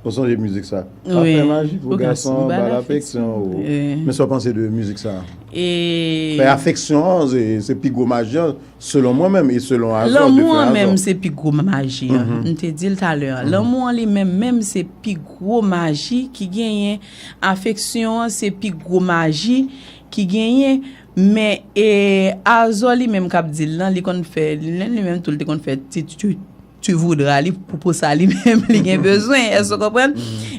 Ou sonje mizik sa? Pa fè maji pou gason, ba l afeksyon ou. Men sa w panse de mizik sa? Fè afeksyon an, se, se pi gwo maji an, selon mwen menm e selon Azor, de frè Azor. Lanmou an menm se pi gwo maji an. M te di l talè an. Lanmou an li menm, menm se pi gwo maji ki genyen. Afeksyon an se pi gwo maji ki genyen. Men, e, Azor li menm k ap di l lan, li konn fè, li, li menm tou, li te konn fè ti, ti, ti voudra li pou, pou sa li menm li gen bezwen. Èske w konprann?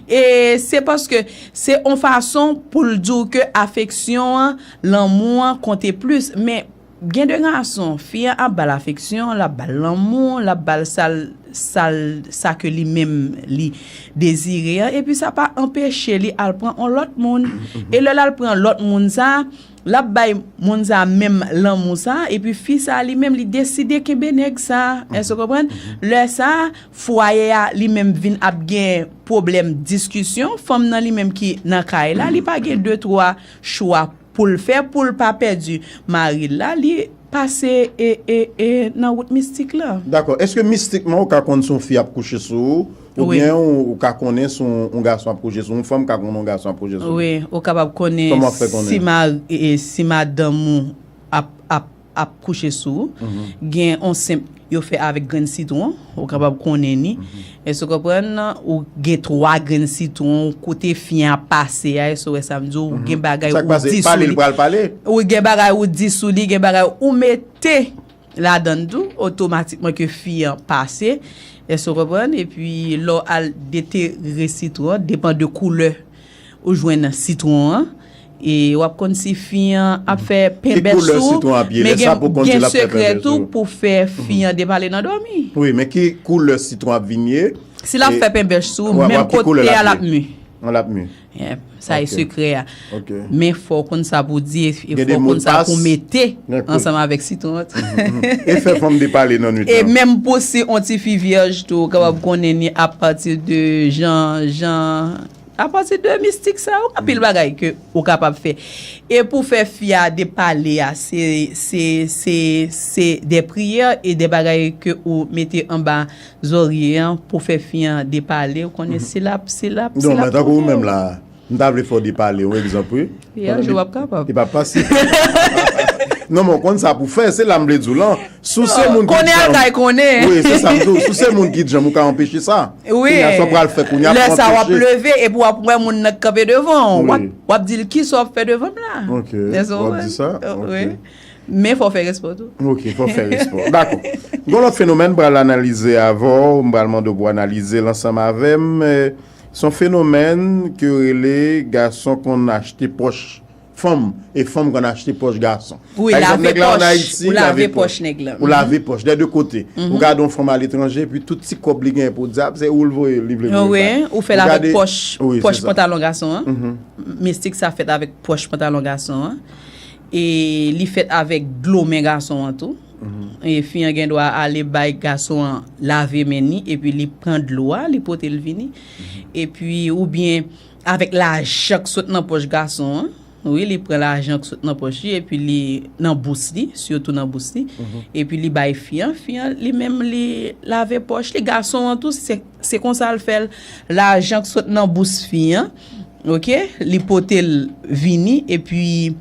E se paske se on fason pou l di w ke afeksyon an, lanmou an konte plis. Men gen de gason, fi an ap ba l afeksyon, l ap ba l lanmou, l ap ba l sa l, sa l, sa ke li menm li dezire an, epi sa pa anpeche li al pran on lòt moun. E lè l al pran lòt moun sa, l ap bay moun sa menm lanmou sa, epi fi sa li menm li deside kenbe nèg sa. Èske w konprann? Lè sa, fwaye a li menm vin ap gen pwoblèm, diskisyon. Fanm nan li menm ki nan kay la, li pa gen de twa chwa pou l fè, pou l pa pèdi mari l la, li pase e, e, e nan wout mistik la. Dakò. Èske mistikman ou ka konn si yon fi ap kouche sou ou, oubyen ou, ou ka konnen si yon, yon gason ap kouche sou ou, yon fanm ka konnen yon gason ap kouche sou ou? Wi, ou kapab konnen si ma, e, e, si madanm ou ap, ap, ap kouche sou ou. Gen yon senp yo fè avèk grenn sitwon, ou kapab konnen ni. Èske w konprann? Ou gen twa grenn sitwon, kote fi an ap pase a, èske w wè sa m di w? Ou gen bagay ou di sou li. Ou gen bagay ou di sou li, gen bagay ou mete ladan l tou, otomatikman ke fi an pase. Èske w konprann? Epi lè w al detere sitwon an, depan de koulè ou jwenn sitwon an, e w ap konn si fi an ap fè penbèch sou ou, men gen, gen sekrè tou pou fè fi an depale nan dòmi. Wi, men ki koulè sitwon ap vin ye? Si l ap fè penbèch sou ou, menm kote a l ap mi. L ap mi. Sa e sekrè a. Men fò w konn sa pou w di, e fò w konn sa pou w mete ansanm avèk sitwon an. E fè fanm depale nan nwit lan. E menm pou si on ti fi vyèj tou, ou kapab konnen ni apati de jan, jan, apati de mistik sa yo, anpil bagay ke ou kapab fè. E pou fè fi a depale a, se, se, se, se de priyè e de bagay ke ou mete anba zòrye an pou fè fi an depale. Ou konnen si l ap, si l ap, si l ap. Non, men tankou ou menm la, m ta vle fè w depale, yon egzanp, wi. Yon jou w ap kapab. E pa fasil. Non, men w konn sa pou fè, se la m vle di w lan. Si w se moun ki djanm. Konnen al kay konnen. Wi, se sa m di w. Si w se moun ki djanm, ou ka anpeche sa. Wi. Kounye a, sa w pral fè kounye a pou anpeche. Lè sa w ap leve, epi w ap wè moun nan k kanpe devan w. W ap, w ap di l, kisa w ap fè devan m la? Ok. W ap di sa? Ok. Men fò w fè respè w tou. Ok, fò w fè respè w. Dakò. Gon lòt fenomèn m pral analize avè w, m pral mande w pou w analize l ansanm avè m. Eh, se yon fenomèn ke yo rele gason konn achte pòch fanm, e fanm konn achte pòch gason. Wi, pa egzanp, lave nèg la ann pòch, Ayiti, ou lave pòch nèg la. Ou lave pòch, dè de kote. Ou gade yon fanm aletranje, epi tout ti kòb li genyen pou dyab, se ou l voye, li vle voye bay. Ou fè l avèk pòch, pòch pantalon gason an. Mestik sa fèt avèk pòch pantalon gason an. E li fèt avèk dlo men gason an tou. E fi an gen dwa ale bay gason an lave men ni, epi li pran dlo a, li pote l vini. Epi, oubyen, avèk lajan k sot nan pòch gason an. Wi, li pran lajan k sot nan pòch li, epi li nan bous li, sitou nan bous li. Epi li bay fi an, fi an, li menm, li lave pòch li. Gason an tou, se, se konsa l fè l. Lajan k sot nan bous fi an, oke, li pote l vini, epi,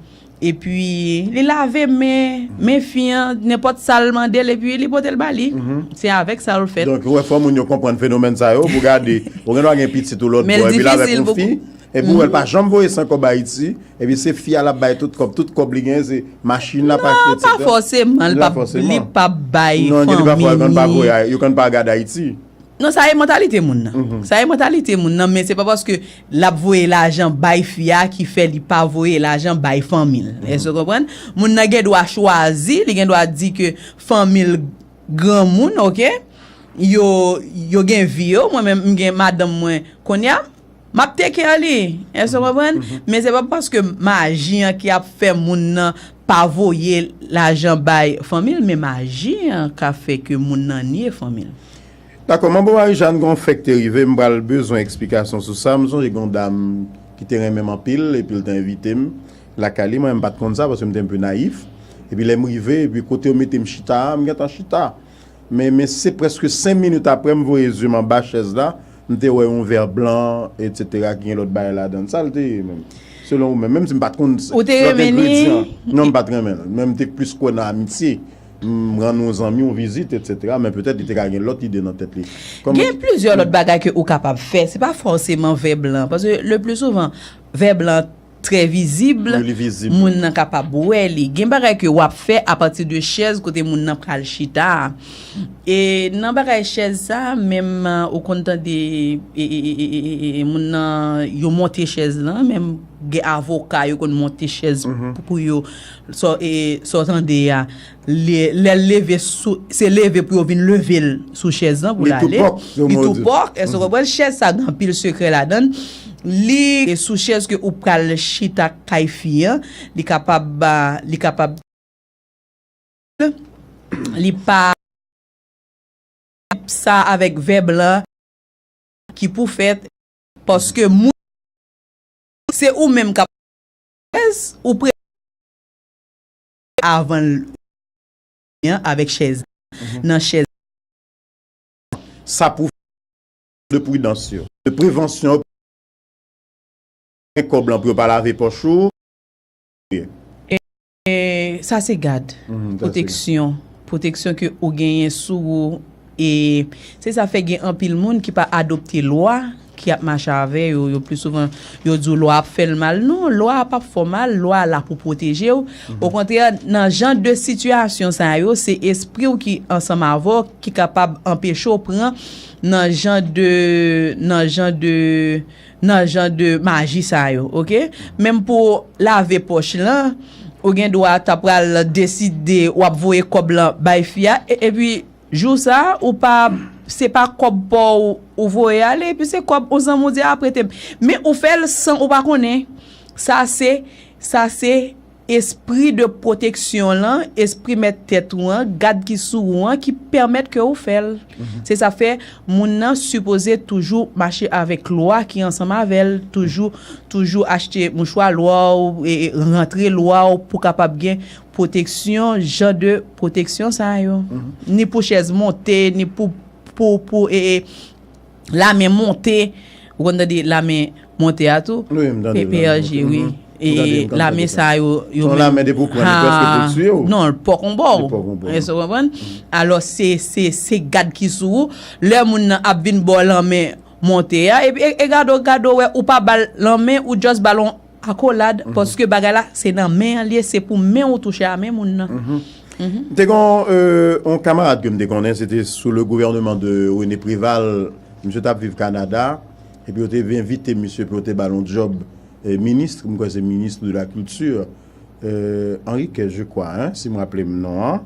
epi li lave men, men fi an, nenpòt sa l mande l, epi li pote l ba li. Se avèk sa yo l fèt. Donk, ou wè, fò moun yo konprann fenomèn sa yo, pou gade, ou gen dwa gen pitit ou lòt bò, epi l avèk yon fi, epi ou wè l pa janm voye san kòb Ayiti, epi se fi a l ap bay tout kòb, tout kòb li genyen, se machin l ap achte, etsetera. Non, pa fòseman, li p ap bay fanmi li. Non, gen de pafwa, yo konn pa voye, yo konn pa gade Ayiti. Non, sa e mantalite moun nan. Sa e mantalite moun nan, men se pa paske l ap voye lajan bay fi a ki fè li pa voye lajan bay fanmi l. Èske w konprann? Moun nan gen dwa chwazi, li gen dwa di ke fanmi l granmoun, oke? Yo, yo gen vi yo, mwen menm, m gen madanm mwen kounye a, m ap take care li. Èske w konprann? Men se pa paske maji an ki ap fè moun nan pa voye lajan bay fanmi l, men maji an ka fè ke moun nan nye fanmi l. Dakò, Manbo Marijàn, gen yon fè k te rive, m pral bezwen eksplikasyon sou sa. M sonje gen yon dam ki te renmen m anpil, epi l te envite m lakay li. Mwen, m pa t konn sa, paske m te enpe nayif. Epi lè m rive, epi kote yo mete m chita a, m gentan chita. Men, men se prèske senk minit apre, m voye zye m anba chèz la, m te wè yon vè blan, etsetera, ki gen lòt bagay ladan l. Sa l te ye menm? Selon ou menm, menm si m pa t konn lòt engredyan. Ou te renmen li? Non, m pa t renmen l. Men m te plis kwè nan amitye. M rann yon zanmi yon vizit, etsetera, men petèt li te ka gen lòt ide nan tèt li. Gen plizyè lòt bagay ke ou kapab fè. Se pa fòseman vè blan. Paske le pli souvan, vè blan trè vizib, moun nan kapab wè li. Gen bagay ke w ap fè apati de chèz kote moun nan pral chita a. E nan bagay chèz sa, menm, ou konn tande, e, e, e, e, e, e, e, moun nan, yo monte chèz lan, menm gen avoka, yo konn monte chèz pou, pou yo, sa, e, sa w tande a. Lè, lè l leve sou, se leve pou yo vin leve l sou chèz lan pou l ale. Li tou pòk, èske w konprann? Chèz sa gen anpil sekrè ladan l. Li sou chèz ke ou pral chita kay fi an, li kapab, li kapab, li pa sa avèk vè blan ki pou fèt, paske moun, se ou menm k ap chèz, ou pre avan l, an, avèk chèz. Nan chèz. Sa pou de pridans yo, de prevansyon, gen kòb lan pou yo pa lave pòch ou. E, e sa se gad, pwoteksyon, pwoteksyon ke ou genyen sou ou. E se sa fè gen anpil moun ki pa adopte lwa ki ap mache avè yo. Yo pli souvan, yo di w lwa ap fè l mal. Non, lwa a p ap fè w mal, lwa a la pou pwoteje w. Okontrè, nan jan de sitiyasyon sa yo, se espri w ki ansanm avè w ki kapab anpeche w pran nan jan de, nan jan de, nan jan de maji sa yo, oke? Menm pou lave pòch lan, ou gen dwa ta pral deside w ap voye kòb lan bay fi a, e, epi jou sa, ou pa, se pa kòb pa w ou voye ale, epi se kòb yon zanmi w di a prete m. Men ou fè l san ou pa konnen. Sa se, sa se espri de pwoteksyon lan, espri mèt tèt ou an, gad ki sou ou an, ki pèmèt ke ou fè l. Se sa fè moun nan sipoze toujou mache avèk lwa ki ansanm avè l, toujou, toujou achte mouchwa lwa w, e, e, rantre lwa w pou kapab gen pwoteksyon, jan de pwoteksyon sa yo. Ni pou chèz monte, ni pou, pou, pou, e, e, lame monte. Ou konn tande lame monte a tou? Wi, m tande. P P R G, wi. E lame sa yo, yo menm. Se yon lame depi w pran li, prèske pou l tiye w. Non, l pòk on bò. Li pòk on bò. Èske w konprann? Alò, se, se, se gad ki sou ou. Lè moun nan ap vin ba w lanmen monte a, epi e, e gade w, gade w wè, ou pa ba l lanmen, ou just ba l on akolad, paske bagay la, se nan men an l ye, se pou men w touche a men moun nan. M te gen yon, euh, yon kamarad ke m te konnen, se te sou le gouvèneman de René Préval, misye t ap viv Kanada, epi yo te envite misye pou yo te ba l yon djòb eh, minis, m kwè se minis de la culture, eh, Henriquet, je crois, hein, si m raple m non an.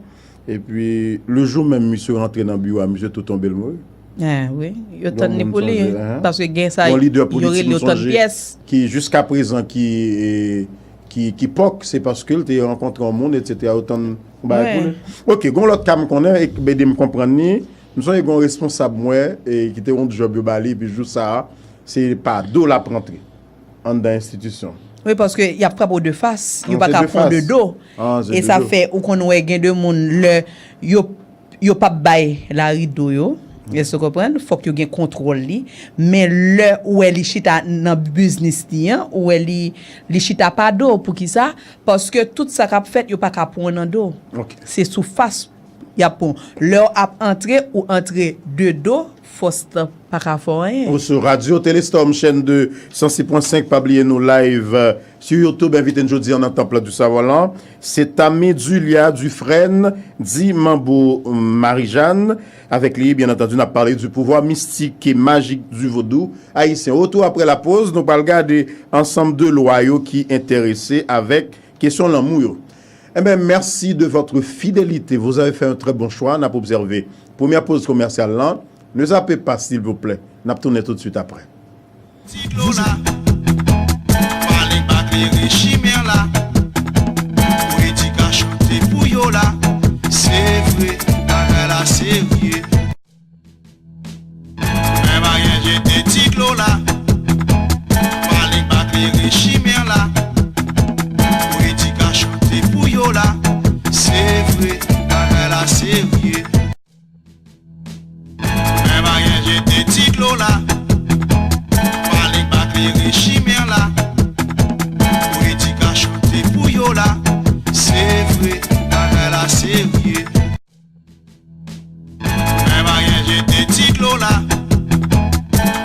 Epi, le jou menm misye rantre nan biwo a, misye tou tonbe l mouri. Eh, wi, yo tann li pou li, paske gen sa, yo rele yo tann pyès. Ki jiska prezan ki, eh, ki, ki pòk, se paske l te rankontre yon moun, et cetera. Yo tann yon bagay pou li. Ok, gon lòt ka m konnen, e ede m konprann li. M sonje gon responsab mwen, e ki te yon djòb yo ba li, epi jou sa a, se pa do l ap rantre anndan enstitisyon. Wi, paske y ap frape w de fas, yo pa ka pran w de do. E sa fè, ou konn wè gen de moun, lè yo, yo p ap bay lari do yo, èske w konprann? Fòk yo gen kontwòl li. Men lè ou wè li chita nan biznis li an, ou wè li, li chita pa do. Poukisa? Paske tout sa k ap fèt, yo pa ka pran w nan do. Se sou fas y ap pran w. Lè w ap antre, ou antre de do, fòs lan pa ka fè w anyen. Ou sou Radio Téléstorm, chaîne deux, cent six point cinq, pa bliye nou live, euh, sur YouTube, envite n jodi an nan Temple du Savoir lan. Se Tami Dulia Dufresne, di Manbo Marijàn. Avèk li, byen antandi, n ap pale du pouvoir mystique et magique du vaudou haïtien. Retour après la pause, nou pral gade ansanm de lwa yo ki enterese avèk kesyon lanmou yo. Eh ben, merci de votre fidélité. Vous avez fait un très bon choix. N ap obsève premyè poz komèsyal lan. Ne zape pa, silvouplè. N ap tounen tout de suite après. Ti dlo la, pale pa klere chimè la. Pweti ka chante pou yo la. Se vre, bagay la serye. Men pa gen jete ti dlo la. Pale pa klere chimè la. Pweti ka chante pou yo la. Se vre, bagay la serye. Men pa gen jete ti dlo la. Pale pa klere chimè la. Pweti ka chante pou yo la. Se vre, bagay la serye. Men pa gen jete ti dlo la.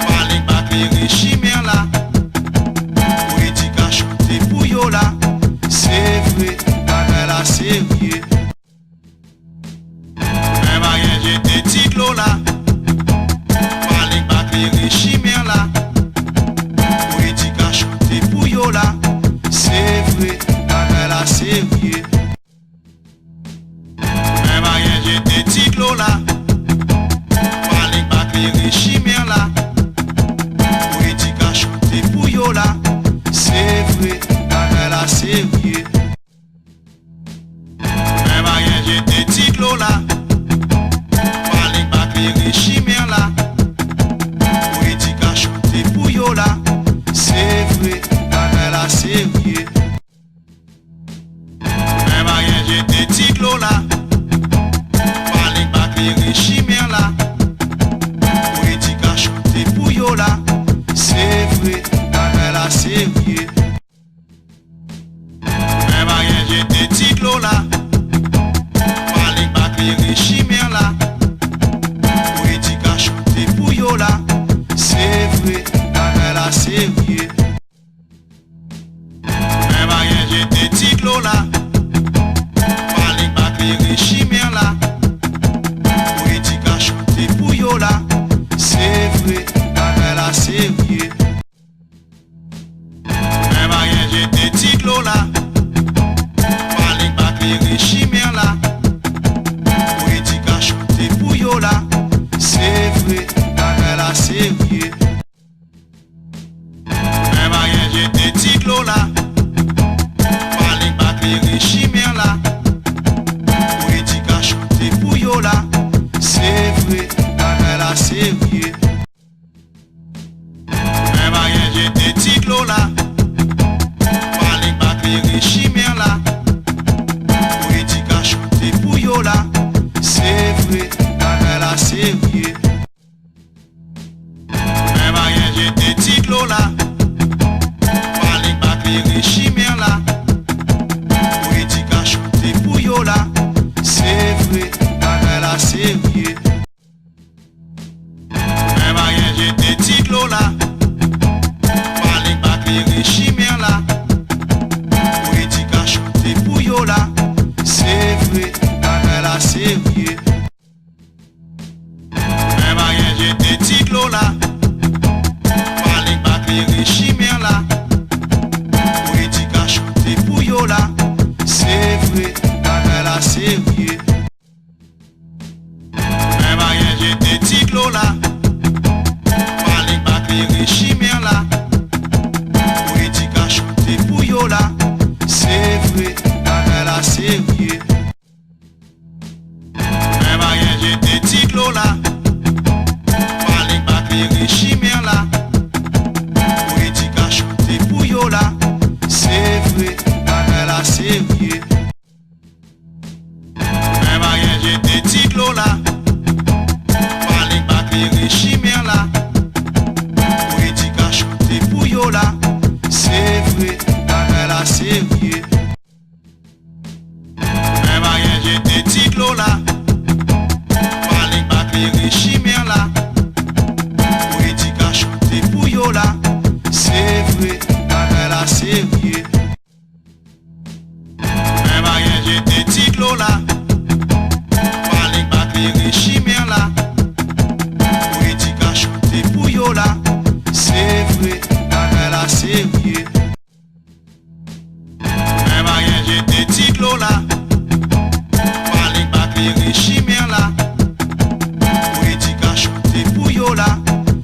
Pale pa klere chimè la. Pweti ka chante pou yo la. Se vre, bagay la serye. Men pa gen jete ti dlo la. Pale pa klere chimè la. Pweti ka chante pou yo la. Se vre, bagay la serye. Men pa gen jete ti dlo la. Pale pa klere chimè la. Pweti ka chante pou yo la. Se vre, bagay la serye. Men pa gen jete ti dlo la. Pale pa klere chimè la. Pweti ka chante pou yo la. Se vre, bagay la serye. Men pa gen jete ti dlo la. Pale pa klere chimè la. Pweti ka chante pou yo la. Se vre, bagay la serye. Men pa gen jete ti dlo la. Pale pa klere chimè la. Pweti ka chante pou yo la. Se vre, bagay la serye. Men pa gen jete ti dlo la. Pale pa klere chimè la. Pweti ka chante pou yo la. Se vre, bagay la serye. Men pa gen jete ti dlo la. Pale pa klere chimè la. Pweti ka chante pou yo la. Se vre, bagay la serye. Men pa gen jete ti dlo la. Pale pa klere chimè la. Pweti ka chante pou yo la. Se vre, bagay la serye. Men pa gen jete ti dlo la. Pale pa klere chimè la. Pweti ka chante pou yo la. Se vre, bagay la serye. Men pa gen jete ti dlo la. Pale pa klere chimè la. Pweti ka chante pou yo la. Se vre, bagay la la. Pale pa klere chimen la. Pwezi ka chante pou yo la. Se vre, bagay la serye. Men maryaj ete ti dlo la. Pale pa klere chimen la. Pwezi ka chante pou yo la. Se vre, bagay la serye. Men maryaj ete ti dlo la. Pale pa klere chimen la. Pwezi ka chante pou yo la. Se vre, bagay la serye. Men maryaj ete ti dlo la. Pale pa klere chimen la. Pwezi ka chante pou yo la. Se vre, bagay la serye. Men maryaj ete ti dlo la. Pale pa klere chimen la. Pwezi ka chante pou yo la. Se vre, bagay la serye. Men maryaj ete ti dlo la. Pale pa klere chimen la. Pwezi ka chante pou yo la.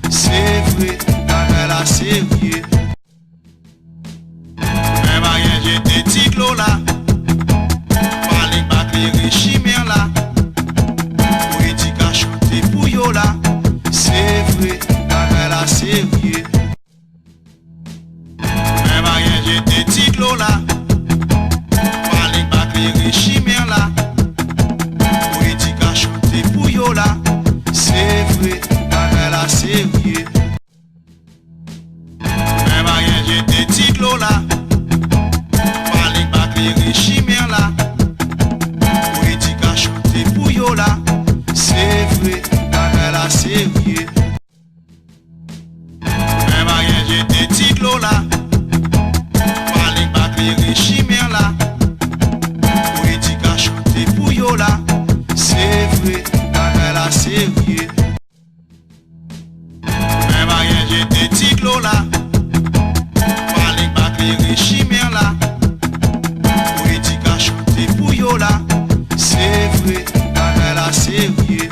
Se vre, bagay la serye. Men maryaj ete ti dlo la. Pale pa klere chimen la. Pwezi ka chante pou yo la. Se vre, bagay la serye. Men maryaj ete ti dlo la. Pale pa klere chimen la. Pwezi ka chante pou yo la. Se vre, bagay la serye. Men maryaj ete ti dlo la. Pale pa klere chimen la. Pwezi ka chante pou yo la. Se vre, bagay la serye. Men maryaj ete ti dlo la. Pale pa klere chimen la. Pwezi ka chante pou yo la. Se vre, bagay la serye. Men maryaj ete ti dlo la. Pale pa klere chimen la. Pwezi ka chante pou yo la. Se vre, bagay la serye.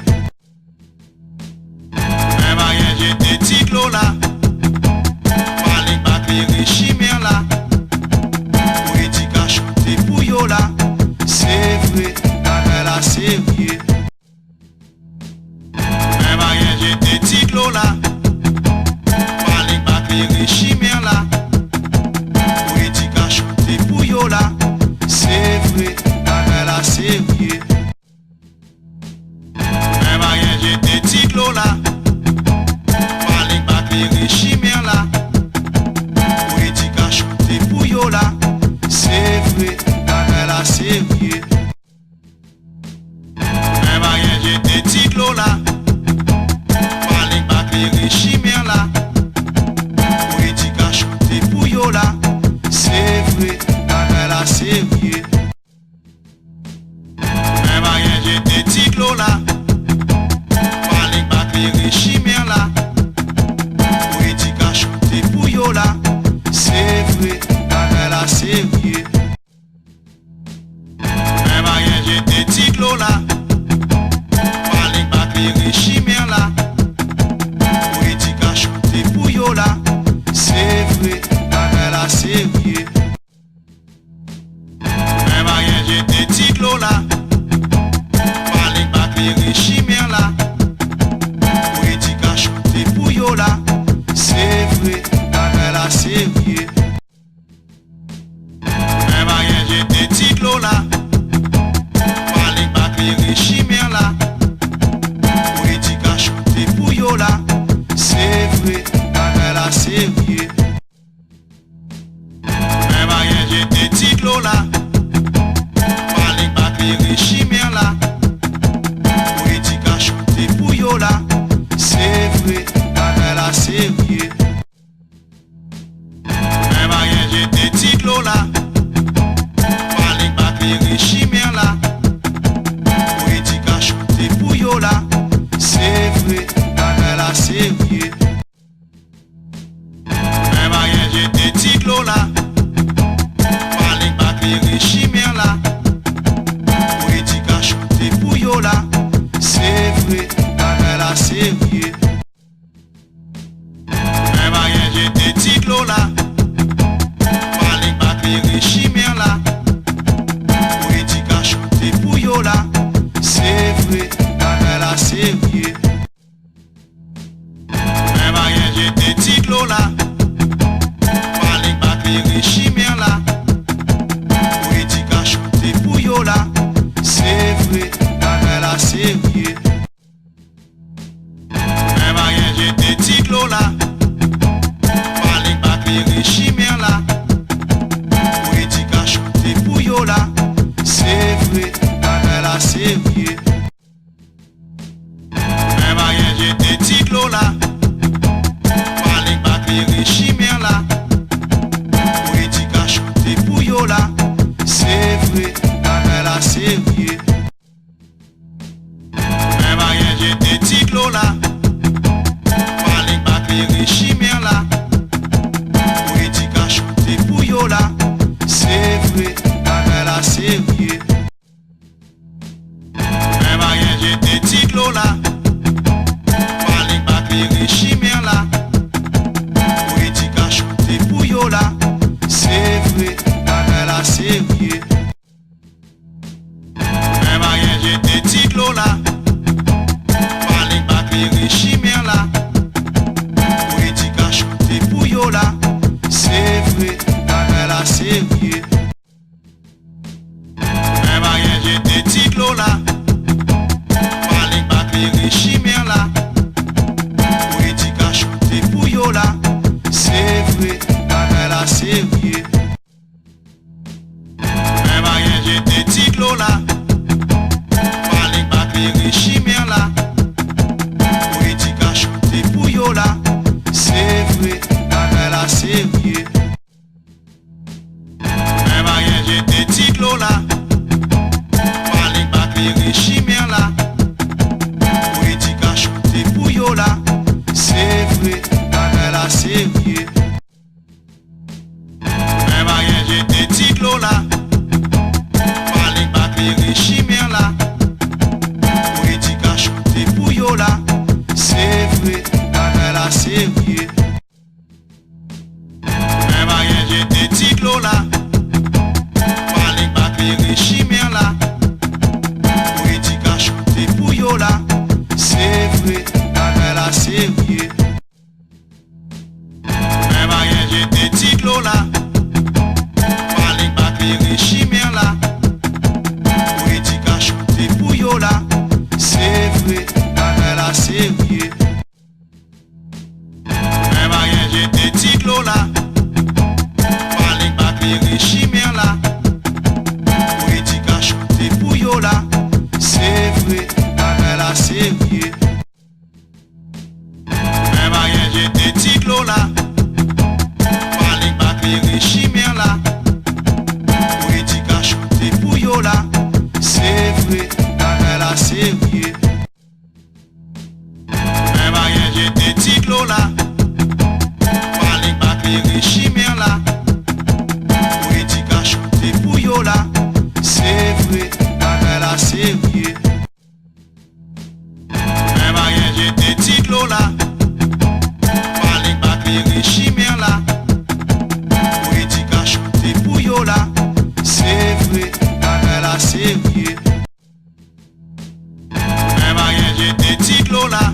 jete ti dlo la.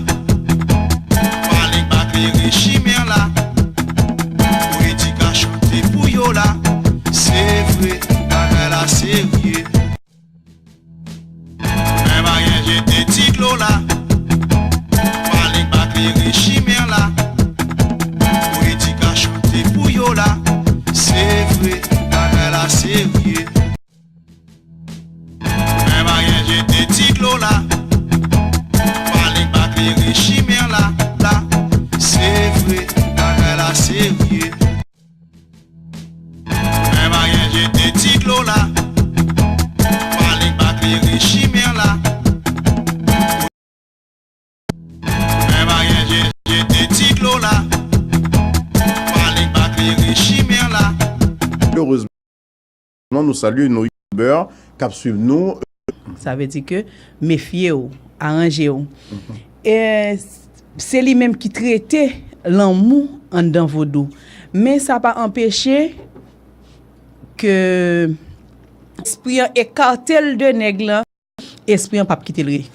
Pale pa klere chimè la. Poetik a chante pou yo la. Se vre, bagay la serye. Men pa gen jete ti dlo la. Pale pa klere chimè la. Poetik a chante pou yo la. Se vre, bagay la serye. Men pa gen jete ti dlo la. Pale pa klere chimè la, la. Se vre, bagay la serye. Men pa gen jete ti dlo la. Pale pa klere chimè la. Men pa gen je- jete ti dlo la. Pale pa klere chimè la. Erezman, nou salye nou youtubè k ap swiv nou. Sa vle di ke mefye w, aranje w. E se li menm ki trete lanmou anndan vodou. Men sa pa anpeche ke espri an ekate l de nèg lan, espri an p ap kite l re-